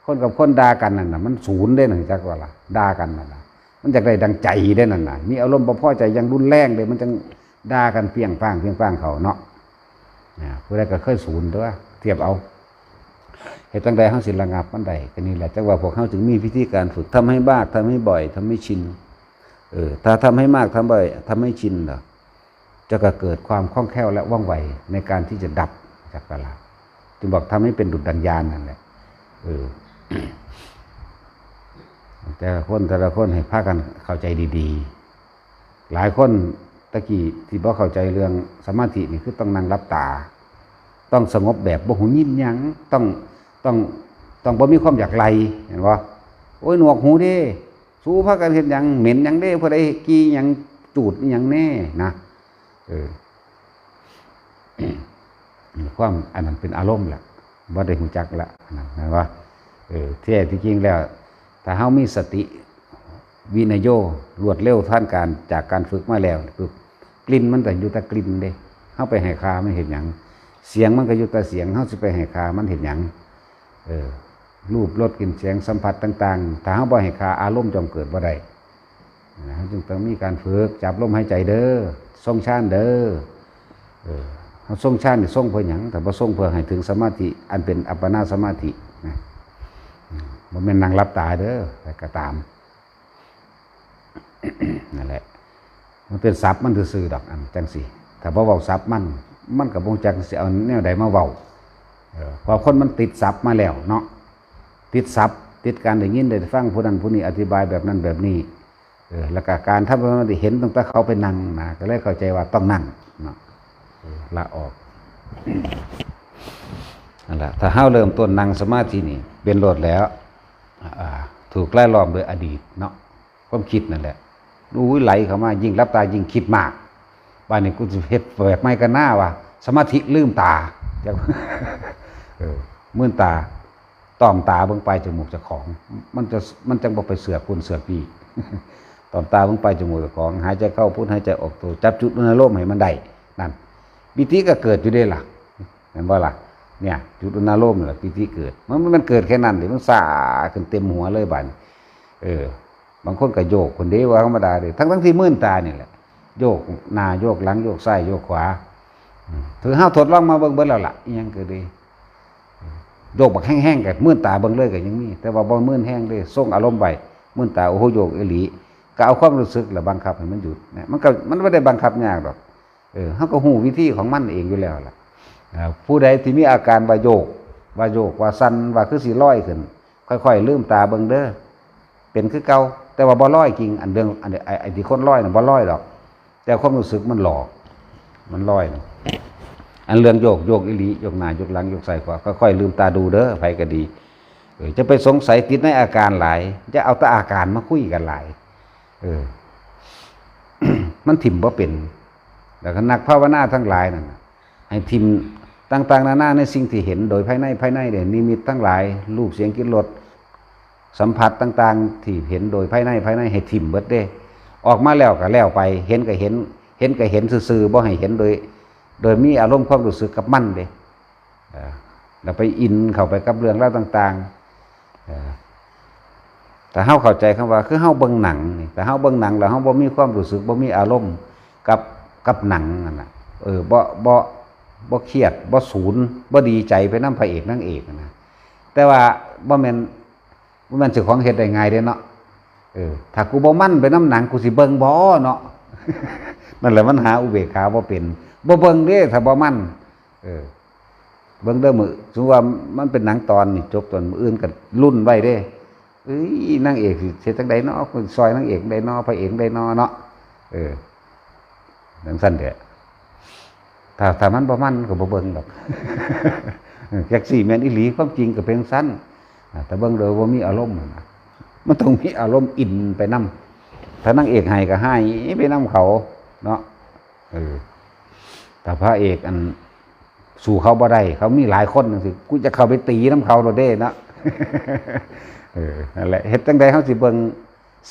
คนกับคนด่ากันนั่นน่ะ มันศูนย์เด้ เข้าใจบ่ล่ะ ด่ากันนั่นน่ะ มันอยากได้ดังใจเด้นั่นน่ะ มีอารมณ์บ่พอใจอย่างรุนแรงเด้ มันจั่งด่ากันเปรี้ยงป้าง เปรี้ยงป้างเขาเนาะ อ่า ผู้ใดก็เคยศูนย์ตัว เทียบเอา เฮ็ดจั่งใดเฮาสิระงับมันได้ ก็นี่แหละ จั่งว่าพวกเฮาจึงมีวิธีการฝึก ทำให้มาก ทำให้บ่อย ทำให้ชิน เออ ถ้าทำให้มาก ทำบ่อย ทำให้ชินเหรอ จะก็เกิดความคล่องแคล่วและว่องไวในการที่จะดับ จักกะละ จึงบอกทำให้เป็นดุจดังญาณนั่นแหละ เออ แต่ละคน แต่ละคนให้พากันเข้าใจดีๆ หลายคนตะกี้ที่บ่เข้าใจเรื่องสมาธินี่คือต้องนั่งหลับตา ต้องสงบแบบบ่หูยินหยัง ต้อง ต้อง ต้องบ่มีความอยากไล่ เห็นบ่ โอ้ย หนวกหูเด้ สูพากันเฮ็ดหยัง เหม็นหยังเด้ ผู้ใดกี่หยัง จูดอิหยังแน่นะ เออ ความอันนั้นเป็นอารมณ์แหละ บ่ได้รู้จักละ อันนั้น แม่นบ่ เออ แท้ที่จริงแล้ว ถ้าเฮามีสติ วินโย รวดเร็วทันการ จากการฝึกมาแล้วปุ๊บ กลิ่นมันก็อยู่แต่กลิ่นเด้ เฮาไปให้ค่ามันเฮ็ดหยัง เสียงมันก็อยู่แต่เสียง เฮาสิไปให้ค่ามันเฮ็ดหยัง เออ รูป รส กลิ่น เสียง สัมผัสต่างๆ ถ้าเฮาบ่ให้ค่า อารมณ์ย่อมเกิดบ่ได้ นะ เฮาจึงต้องมีการฝึก จับลมหายใจเด้อ ทรงฌานเด้อ เออ เฮาทรงฌานนี่ทรงเพื่อหยัง ถ้าบ่ทรงเพื่อให้ถึงสมาธิ อันเป็นอัปปนาสมาธินะ อืม บ่แม่นนั่งหลับตาเด้อ แต่ก็ตาม นั่นแหละ มันเป็นศัพท์มันซื่อๆดอก อันจั่งซี้ ถ้าบ่เว้าศัพท์มัน มันก็บ่รู้จักสิเอาแนวใดมาเว้า เออ เพราะคนมันติดศัพท์มาแล้วเนาะ ติดศัพท์ ติดการได้ยินได้ฟังผู้นั้นผู้นี้อธิบายแบบนั้นแบบนี้ เออ แล้วก็การทำให้มันได้เห็นตั้งแต่เขาไปนั่งนะ ก็เลยเข้าใจว่าต้องนั่งเนาะ เออ ละออก นั่นแหละ ถ้าเฮาเริ่มต้นนั่งสมาธินี่ เป็นโลดแล้ว อ่า ถูกรายล้อมโดยอดีตเนาะ ความคิดนั่นแหละ อุ้ย ไหลเข้ามา ยิ่งหลับตายิ่งคิดมาก บาดนี้กูสิเฮ็ดแบบใหม่กันหน้าว่ะ สมาธิลืมตา จัก เออ มื่นตา ต้องตาเบิ่งปลายจมูกเจ้าของ มันจะ มันจั่งบ่ไปเสือกพุ้นเสือกพี้ ต้องตาเบิ่งปลายจมูกเจ้าของ หายใจเข้าพุ้น หายใจออกโท จับจุดอุณาโลมให้มันได้ นั่น ปีติก็เกิดอยู่เด้ล่ะ เห็นบ่ล่ะ เนี่ย จุดอุณาโลมนี่แหละ ปีติเกิด มัน มันเกิดแค่นั้นเด้ มันซ่าขึ้นเต็มหัวเลยบาดนี้ เออ บางคนก็โยกคนเดียวธรรมดาเด้ ทั้งๆที่มื่นตานี่แหละ โยกหน้าโยกหลัง โยกซ้ายโยกขวา อืม ถือเฮาทดลองมาเบิ่งเบิดแล้วล่ะ อิหยังก็ดี โยกบักแฮงๆ ก็มื่นตาเบิ่งเลยก็ยังมี แต่ว่าบ่มื่นแฮงเด้ ทรงอารมณ์ไว้ มื่นตา โอ้โห โยกอีหลี ก็เอาความรู้สึกละบังคับให้มันหยุดนะ มันก็ มันบ่ได้บังคับยากดอก เออ เฮาก็ฮู้วิธีของมันเองอยู่แล้วล่ะ อ่า ผู้ใดที่มีอาการว่าโยก ว่าโยกว่าสั่น ว่าคือสิลอยขึ้น ค่อยๆลืมตาเบิ่งเด้อ เป็นคือเก่า แต่ว่าบ่ลอยจริง อันเรื่อง อัน ไอ้ ไอ้ที่คนลอยน่ะบ่ลอยดอก แต่ความรู้สึกมันหลอก มันลอยน่ะ อันเรื่องโยก โยกอีหลี โยกหน้า โยกหลัง โยกซ้ายขวา ค่อยๆลืมตาดูเด้อ ไผก็ดี เออ จะไปสงสัยติดในอาการหลาย จะเอาแต่อาการมาคุยกันหลาย เออ มันถิ่มบ่เป็น แล้วก็นักภาวนาทั้งหลายนั่นน่ะ ให้ถิ่มต่างๆนานาในสิ่งที่เห็นโดยภายใน ภายในเด้ นิมิตทั้งหลาย รูป เสียง กลิ่น รส สัมผัสต่างๆที่เห็นโดยภายใน ภายในให้ถิ่มเบิดเด้ ออกมาแล้วก็แล้วไป เห็นก็เห็น เห็นก็เห็นซื่อๆ บ่ให้เห็นโดย โดยมีอารมณ์ความรู้สึกกับมันเด้ เออ แล้วไปอินเข้าไปกับเรื่องราวต่างๆ เออ ถ้าเฮาเข้าใจคำว่า คือเฮาเบิ่งหนังนี่ ถ้าเฮาเบิ่งหนังแล้วเฮาบ่มีความรู้สึก บ่มีอารมณ์กับ กับหนังนั่นน่ะ เออ บ่ บ่ บ่เครียด บ่สูน บ่ดีใจไปนำพระเอกนางเอกนะ แต่ว่าบ่แม่น บ่แม่นเจ้าของเฮ็ดได้ง่ายเด้เนาะ เออ ถ้ากูบ่มันไปนำหนัง กูสิเบิ่งบ่เนาะ นั่นแหละ มันหาอุเบกขาบ่เป็น บ่เบิ่งเด้ ถ้าบ่มัน เออ เบิ่งเด้อ มื้อ สมมุติว่ามันเป็นหนังตอนนี่ จบตอน มื้ออื่นก็ลุ้นไว้เด้ เอ้ย นางเอกสิเฮ็ดจั่งใดเนาะ ซอยนางเอกจั่งใดเนาะ พระเอกจั่งใดเนาะ เนาะ เออ จั่งซั่นแหละ ถ้า ถ้ามันบ่มันก็บ่เบิ่งดอก เออ จักซี่แม่นอีหลี ความจริงก็เป็นจั่งซั่น อ่า แต่เบิ่งโดยบ่มีอารมณ์นั่นน่ะ มันต้องมีอารมณ์อินไปนำ ถ้านางเอกไห้ก็ไห้ไปนำเขาเนาะ เออ ถ้าพระเอกอัน สู้เขาบ่ได้ เขามีหลายคนจั่งซี้ กูจะเข้าไปตีนำเขาโลดเด้เนาะ เออ นั่นแหละ เฮ็ดจั่งใดเฮาสิเบิ่ง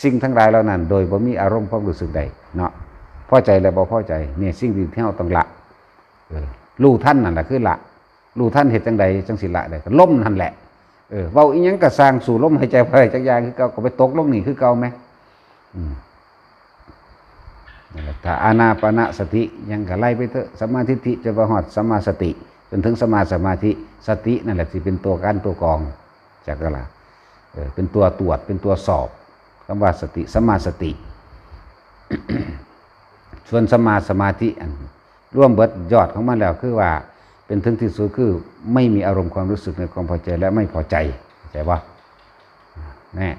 สิ่งทั้งหลายเหล่านั้น โดยบ่มีอารมณ์ความรู้สึกใดเนาะ พอใจและบ่พอใจ นี่สิ่งที่เฮาต้องละ เออ รู้ทันนั่นแหละคือละ รู้ทันเฮ็ดจั่งใดจั่งสิละได้ ก็ลมนั่นแหละ เออ เว้าอีหยังก็ซ่าง สู้ลมหายใจบ่ได้จักอย่างคือเก่า ก็ไปตกลงนี่คือเก่าแหม อืม นั่นแหละ ถ้าอานาปานสติยังก็ไล่ไปเถอะ สัมมาทิฏฐิจนไปฮอดสัมมาสติ จนถึงสัมมาสมาธิ สตินั่นแหละสิเป็นตัวกั้นตัวกรอง จักก็ละ เออ เป็นตัวตรวจ เป็นตัวสอบ คำว่าสติ สัมมาสติ ส่วนสัมมาสมาธิอันรวมเบิดยอดของมันแล้วคือว่า เป็นถึงที่สุดคือไม่มีอารมณ์ความรู้สึกในความพอใจและไม่พอใจ เข้าใจบ่ แน่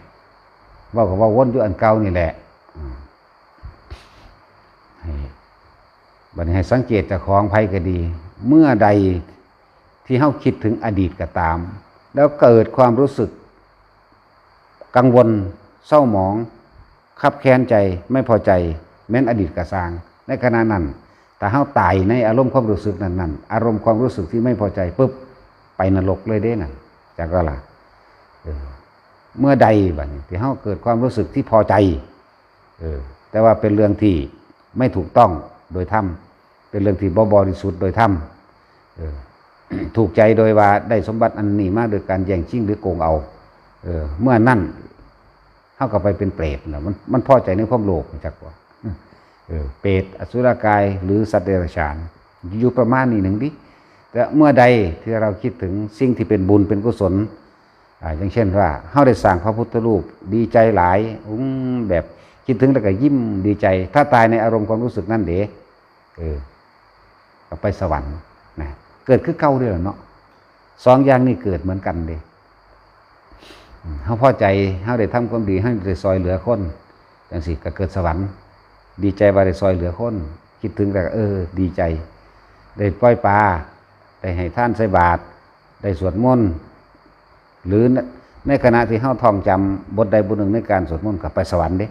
เว้าก็เว้าวนอยู่อันเก่านี่แหละ อืม ให้ บัดนี้ให้สังเกตเจ้าของ ไผก็ดี เมื่อใดที่เฮาคิดถึงอดีตก็ตาม แล้วเกิดความรู้สึกกังวล เศร้าหมอง คับแค้นใจ ไม่พอใจ แม้นอดีตก็ซ่าง ในขณะนั้น ถ้าเฮาตายในอารมณ์ความรู้สึกนั้นๆ อารมณ์ความรู้สึกที่ไม่พอใจปุ๊บ ไปนรกเลยเด้นั่น จักก็ล่ะ เออ เมื่อใดบัดนี้ที่เฮาเกิดความรู้สึกที่พอใจ เออ แต่ว่าเป็นเรื่องที่ไม่ถูกต้องโดยธรรม เป็นเรื่องที่บ่บริสุทธิ์โดยธรรม เออ ถูกใจโดยว่าได้สมบัติอันนี้มาโดยการแย่งชิงหรือโกงเอา เออ เมื่อนั้น เฮาก็ไปเป็นเปรตน่ะ มัน มันพอใจในความโลภ จักว่า เออ เปรต อสุรกาย หรือสัตว์เดรัจฉาน อยู่ประมาณนี้หนึ่งดิ แต่เมื่อใดที่เราคิดถึงสิ่งที่เป็นบุญเป็นกุศล อ่า อย่างเช่นว่า เฮาได้สร้างพระพุทธรูป ดีใจหลาย อืม แบบคิดถึงแล้วก็ยิ้มดีใจ ถ้าตายในอารมณ์ความรู้สึกนั้นเด้ เออ ก็ไปสวรรค์นะ เกิดคือเก่าเด้อเนาะ สองอย่างนี้เกิดเหมือนกันเด้ อืม เฮาพอใจ เฮาได้ทำความดี เฮาได้ซอยเหลือคน จั่งซี้ก็เกิดสวรรค์ ดีใจว่าได้ซอยเหลือคน คิดถึงแล้วก็ เออ ดีใจ ได้ปล่อยปลา ได้ให้ทานใส่บาตร ได้สวดมนต์ หรือใน ในขณะที่เฮาท่องจำบทใดบทหนึ่งในการสวดมนต์ก็ไปสวรรค์เด้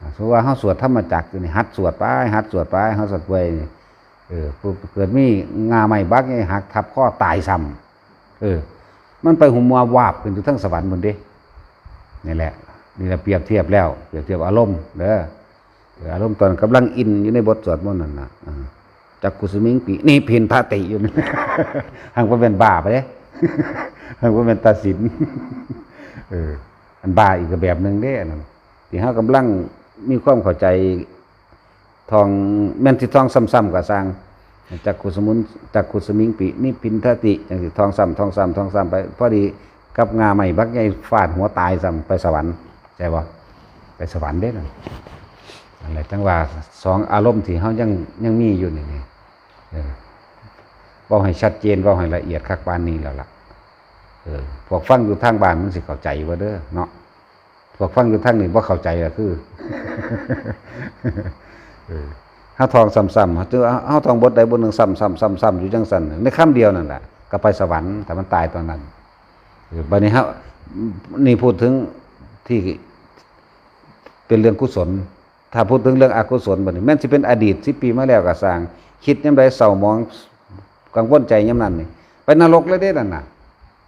อ่า สมมุติว่าเฮาสวดธรรมจักรอยู่นี่ หัดสวดไป หัดสวดไป เฮาสวดเปื่อยนี่ เออ ปุ๊บ เกิดมีง่าไม้บักใหญ่หักทับคอตายซ้ำ เออ มันไปหุมมัววาบขึ้นอยู่เทิงสวรรค์พุ้นเด้ นี่แหละ นี่แหละเปรียบเทียบแล้ว เปรียบเทียบอารมณ์เด้อ เออ อารมณ์ตอนกำลังอินอยู่ในบทสวดมนต์นั่นน่ะ อ่า จักขุสมิงปิ นิพพินทติอยู่นั่น หังบ่แม่นบ้าไปเด้ หังบ่แม่นตาสิน เออ อันบ้าอีกก็แบบหนึ่งเด้ อันนั้น ที่เฮากำลังมีความเข้าใจ ท่อง แม่นสิท่องซ้ำๆก็ซ่าง จักขุสมุน จักขุสมิงปิ นิพพินทติ จั่งซี้ ท่องซ้ำ ท่องซ้ำ ท่องซ้ำไป พอดีกับง่าไม้บักใหญ่ฟาดหัวตายซ้ำ ไปสวรรค์ ใช่บ่ ไปสวรรค์เด้นั่น นั่นแหละ จั่งว่าสองอารมณ์ที่เฮายัง ยังมีอยู่นี่ นี่ เออ เว้าให้ชัดเจน เว้าให้ละเอียดคักปานนี้แล้วล่ะ เออ พวกฟังอยู่ทางบ้านมันสิเข้าใจบ่เด้อเนาะ พวกฟังอยู่ทางนี้บ่เข้าใจล่ะคือ เออ เฮาท่องซ้ำๆ เฮา เฮาท่องบทใดบทหนึ่งซ้ำๆๆๆ อยู่จั่งซั่น ในคำเดียวนั่นแหละ ก็ไปสวรรค์ ถ้ามันตายตอนนั้น เออ บัดนี้เฮา นี่พูดถึงที่เป็นเรื่องกุศล ถ้าพูดถึงเรื่องอกุศลบัดนี้ แม้นสิเป็นอดีตสิบปีมาแล้วก็ซ่าง คิดยามใดเศร้าหมอง กังวลใจยามนั้นนี่ ไปนรกเลยเด้นั่นน่ะ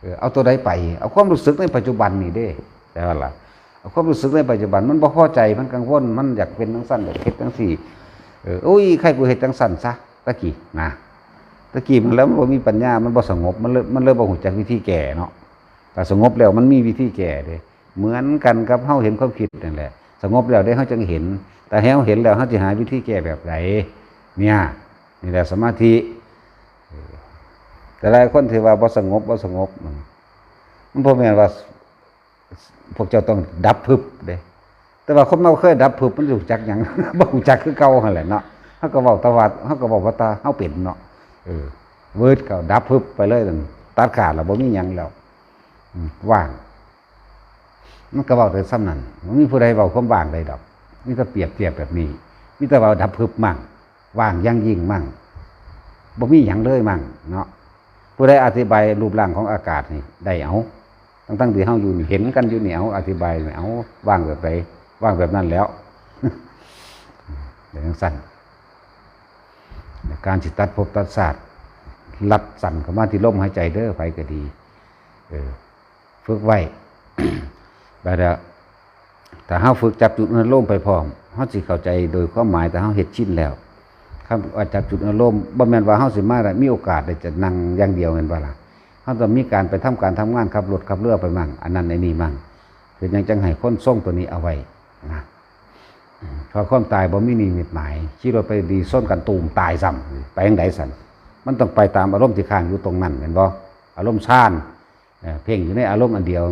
เออ เอาตัวใดไป เอาความรู้สึกในปัจจุบันนี่เด้ แต่ว่าล่ะ เอาความรู้สึกในปัจจุบัน มันบ่พอใจ มันกังวล มันอยากเป็นจั่งซั่น อยากเฮ็ดจั่งซี่ เออ โอ้ย ใครกูเฮ็ดจั่งซั่นซะ ตะกี้นะ ตะกี้มันแล้วมันบ่มีปัญญา มันบ่สงบ มันเลย มันเลยบ่รู้จักวิธีแก้เนาะ ถ้าสงบแล้วมันมีวิธีแก้เด้ เหมือนกันกับเฮาเห็นความคิดนั่นแหละ สงบแล้วเด้เฮาจึงเห็น แต่เฮาเห็นแล้วเฮาสิหาวิธีแก้แบบใด เนี่ย นี่แหละสมาธิ เออ แต่หลายคนที่ว่าบ่สงบ บ่สงบ มัน มันบ่แม่นว่า พวกเจ้าต้องดับพึบเด้ แต่ว่าคนบ่เคยดับพึบมันรู้จักหยัง บ่รู้จักคือเก่าหั่นแหละเนาะ เฮาก็เว้าแต่ว่า เฮาก็เว้าว่าแต่เฮาเป็นเนาะ เออ วืดก็ดับพึบไปเลยนั่น ตัดขาดแล้วบ่มีหยังแล้ว อืม ว่าง มันก็เว้าแต่ส่ำนั้น บ่มีผู้ใดเว้าความว่างได้ดอก มีแต่เปรียบเทียบแบบนี้ มีแต่ว่าดับพึบมั่ง ว่างอย่างยิ่งมั่ง บ่มีหยังเลยมั่งเนาะ ผู้ใดอธิบายรูปร่างของอากาศนี่ได้เอา ทั้งๆที่เฮาอยู่นี่เห็นกันอยู่นี่ เอาอธิบายนี่ เอาว่างแบบใด ว่างแบบนั้นแล้ว เป็นจั่งซั่น การสิตัดภพตัดชาติ ลัดสั้นเข้ามาที่ลมหายใจเด้อ ไผก็ดี เออ ฝึกไว้ บาดเดียว ถ้าเฮาฝึกจับจุดอนุโลมไปพร้อม เฮาสิเข้าใจโดยความหมาย ถ้าเฮาเฮ็ดชินแล้ว คำว่าจับจุดอนุโลม บ่แม่นว่าเฮาสิมาได้มีโอกาสได้จะนั่งอย่างเดียวแม่นบ่ล่ะ เฮาต้องมีการไปทำการทำงาน ขับรถขับเรือไปมั่ง อันนั้นไอ้นี่มั่ง เป็นหยังจั่งให้คนทรงตัวนี้เอาไว้นะ เพราะความตายบ่มีนิมิตหมาย ขี่รถไปดีชนกันตูมตายซ้ำ ไปจั่งใดซั่น มันต้องไปตามอารมณ์ที่ค้างอยู่ตรงนั้นแม่นบ่ อารมณ์ฌาน เอ่อ เพ่งอยู่ในอารมณ์อันเดียว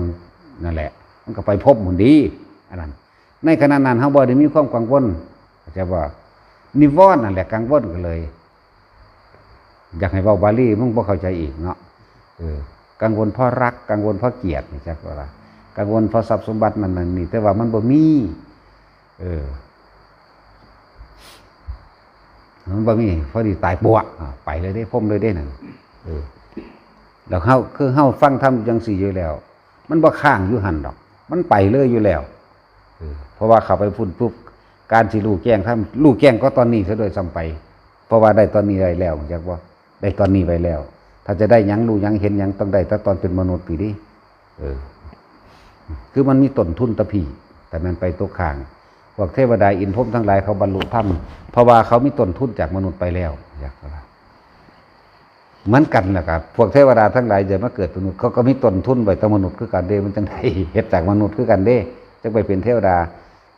นั่นแหละ มันก็ไปภพบพุ่นดี อันนั้น ในขณะนั้นเฮาบ่ได้มีความกังวล เข้าใจบ่ นิวรณ์นั่นแหละกังวลกันเลย อยากให้เว้าบาลีมึงบ่เข้าใจอีกเนาะ เออ กังวลเพราะรัก กังวลเพราะเกลียดนี่จักว่า กังวลเพราะทรัพย์สมบัตินั่นนั่นนี่ แต่ว่ามันบ่มี เออ มันบ่มี พอดีตายปัวะ อ่า ไปเลยเด้ ภพบพุ่นเลยเด้นั่น เออ แล้วเฮา คือเฮาฟังธรรมจั่งซี้อยู่แล้ว มันบ่ค้างอยู่หั่นดอก มันไปเลยอยู่แล้ว เออ เพราะว่าเข้าไปพุ้นปุ๊บ การสิรู้แจ้งธรรม รู้แจ้งก็ตอนนี้ซะด้วยซ้ำไป เพราะว่าได้ตอนนี้ไว้แล้ว จักบ่ ได้ตอนนี้ไว้แล้ว ถ้าจะได้หยังรู้หยังเห็นหยังต้องได้แต่ตอนเป็นมนุษย์พี้เด้ เออ คือมันมีต้นทุนตะพี้ แต่มันไปตกค้าง พวกเทวดาอินทร์พรหมทั้งหลายเขาบรรลุธรรม เพราะว่าเขามีต้นทุนจากมนุษย์ไปแล้ว อยากว่า เหมือนกันนะครับ พวกเทวดาทั้งหลายจะมาเกิดเป็นมนุษย์ เขาก็มีต้นทุนไว้แต่มนุษย์คือกันเด้ มันจั่งได้เฮ็ดจากมนุษย์คือกันเด้ จั่งไปเป็นเทวดา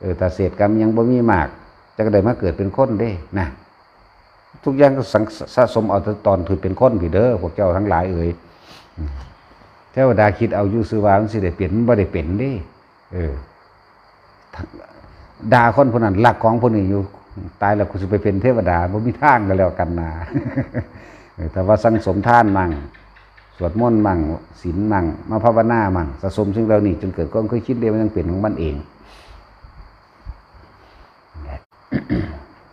เออ ถ้าเศษกรรมยังบ่มีมาก จั่งได้มาเกิดเป็นคนเด้ นะ ทุกอย่างก็สัง สะสมเอาแต่ตอนถือเป็นคนพี้เด้อ พวกเจ้าทั้งหลายเอ๋ย อืม เทวดาคิดเอาอยู่ซื่อว่ามันสิได้เป็น มันบ่ได้เป็นเด้ เออ ด่าคนผู้นั้น ลักของผู้นี้อยู่ ตายแล้วกูสิไปเป็นเทวดา บ่มีทางก็แล้วกันนะ เออ แต่ว่าสั่งสมทานมั่ง สวดมนต์มั่ง ศีลมั่ง มาภาวนามั่ง สะสมสิ่งเหล่านี้จนเกิดความเคยชินเด้ มันยังเป็นของมันเอง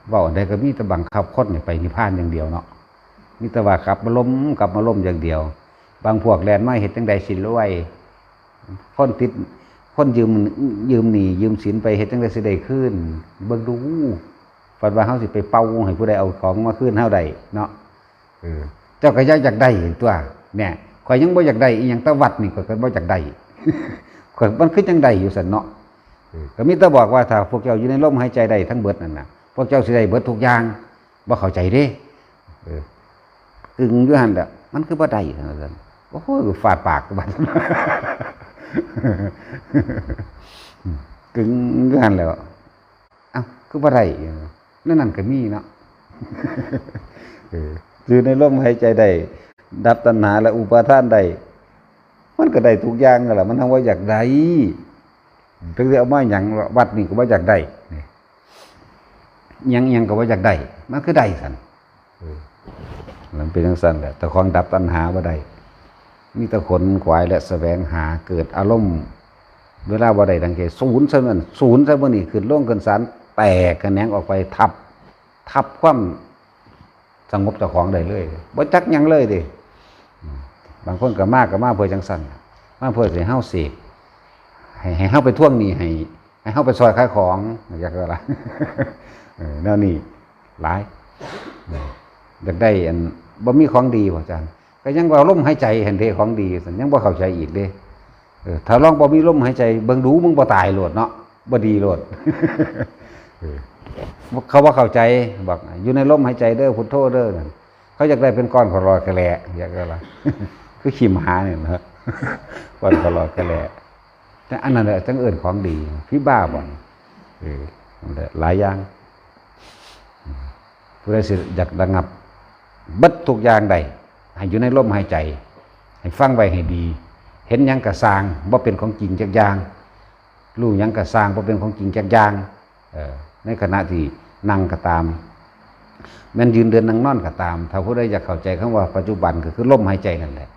เว้าอันใดก็มีแต่บังคับคนให้ไปนิพพานอย่างเดียวเนาะ มีแต่ว่ากลับมาลม กลับมาลมอย่างเดียว บางพวกแล่นมาเฮ็ดจั่งใดสิรวย คนติด คนยืม ยืมหนี้ ยืมสินไปเฮ็ดจั่งใดสิได้คืน เบิ่งดู ฝันว่าเฮาสิไปเป่าให้ผู้ใดเอาของมาคืนเฮาได้เนาะ เออ เจ้าก็อยาก อยากได้ตัว เนี่ย ข้อยยังบ่อยากได้อีหยัง แต่วัดนี่ข้อยก็บ่อยากได้ ข้อย มันคือจั่งใดอยู่ซั่นเนาะ เออ ก็มีแต่บอกว่าถ้าพวกเจ้าอยู่ในลมหายใจได้ทั้งเบิดนั่นน่ะ พวกเจ้าสิได้เบิดทุกอย่าง บ่เข้าใจเด้ เออ กึ่งอยู่หั่นแหละ มันคือบ่ได้ว่าซั่น โอ้โห ฟาดปาก บัด กึ่งอยู่หั่นแหล้ว เอ้า คือบ่ได้ นั่นนั่นก็มีเนาะ เออ อยู่ในลมหายใจได้ ดับตัณหาและอุปาทานได้ มันก็ได้ทุกอย่างนั่นแหละ มันทั้งว่าอยากได้ ถึงได้เอามาหยัง วัดนี่ก็บ่อยากได้ นี่ หยัง หยังก็บ่อยากได้ มันคือได้ซั่น เออ มันเป็นจั่งซั่นแหละ แต่ของดับตัณหาบ่ได้ มีแต่ขนขวายและแสวงหา เกิดอารมณ์ เวลาบ่ได้ดังใจ สูญใส่มัน สูญใส่บ่นี่ ขึ้นลงขึ้นศาล แตกแขนงออกไป ทับ ทับความสงบเจ้าของได้เลย บ่จักหยังเลยเด้ อืม บางคนก็มา ก็มาเพื่อจังซั่น มาเพื่อสิเฮาเสก ให้ ให้เฮาไปทวงหนี้ให้ ให้เฮาไปซอยขายของ อยากว่าล่ะ เออ แนวนี้หลาย อืม อยากได้อัน บ่มีของดีบ่อาจารย์ ก็ยังว่าลมหายใจหั้นเด้ของดี ซั่นยังบ่เข้าใจอีกเด้ เออ ถ้าลองบ่มีลมหายใจเบิ่งดู มึงบ่ตายโลดเนาะ บ่ดีโลด เออ เขาบ่เข้าใจ บอกอยู่ในลมหายใจเด้อ พุทโธเด้อ นั่น เขาอยากได้เป็นก้อนขอรอแกแล อยากได้ละ คือขี้หมาเนี่ยนะ ก้อนขอรอแกแล แต่อันนั้นแหละจังเอิ้นของดี ผีบ้าบ่อน เออ นั่นแหละ หลายอย่าง ผู้ใดสิอยากระงับเบิดทุกอย่างได้ ให้อยู่ในลมหายใจ ให้ฟังไว้ให้ดี เห็นหยังก็ซ่าง บ่เป็นของจริงจักอย่าง รู้หยังก็ซ่าง บ่เป็นของจริงจักอย่าง เออ ในขณะที่นั่งก็ตาม แม่นยืนเดินนั่งนอนก็ตาม ถ้าผู้ใดอยากเข้าใจคำว่าปัจจุบันก็คือลมหายใจนั่นแหละ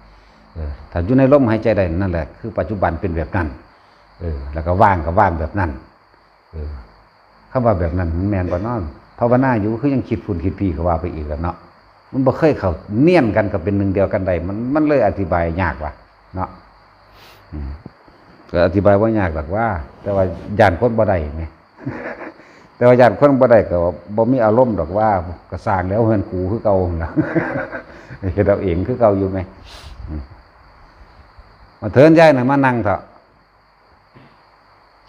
เออ ถ้าอยู่ในลมหายใจได้นั่นแหละ คือปัจจุบันเป็นแบบนั้น เออ แล้วก็ว่างก็ว่างแบบนั้น เออ คำว่าแบบนั้นมันแม่นบ่เนาะ ภาวนาอยู่คือยังคิดฝุ่นคิดผีก็ว่าไปอีกแล้วเนาะ มันบ่เคยเข้าเนียนกันก็เป็นหนึ่งเดียวกันได้ มัน มันเลยอธิบายยากว่ะเนาะ อืม ก็อธิบายว่ายากดอกว่า แต่ว่าย้านคนบ่ได้แหม แต่ว่าย้านคนบ่ได้ก็บ่มีอารมณ์ดอกว่า ก็ซ่างแล้ว เฮือนกูคือเก่าหั่นล่ะ เฮ็ดเอาเองคือเก่าอยู่แหม อืม มาเถินยายน่ะมานั่งเถาะ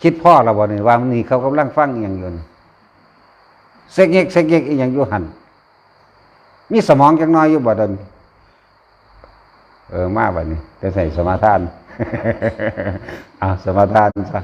คิดพ้อแล้วบ่นี่ ว่ามื้อนี้เขากำลังฟังอีหยังอยู่นี่ เซ็กเง็กเซ็กเง็กอีหยังอยู่หั่น มีสมองจักหน่อยอยู่บ่เดี๋ยวนี้ เออ มาบัดนี้ ไปใส่สมาทาน เอาสมาทานซะ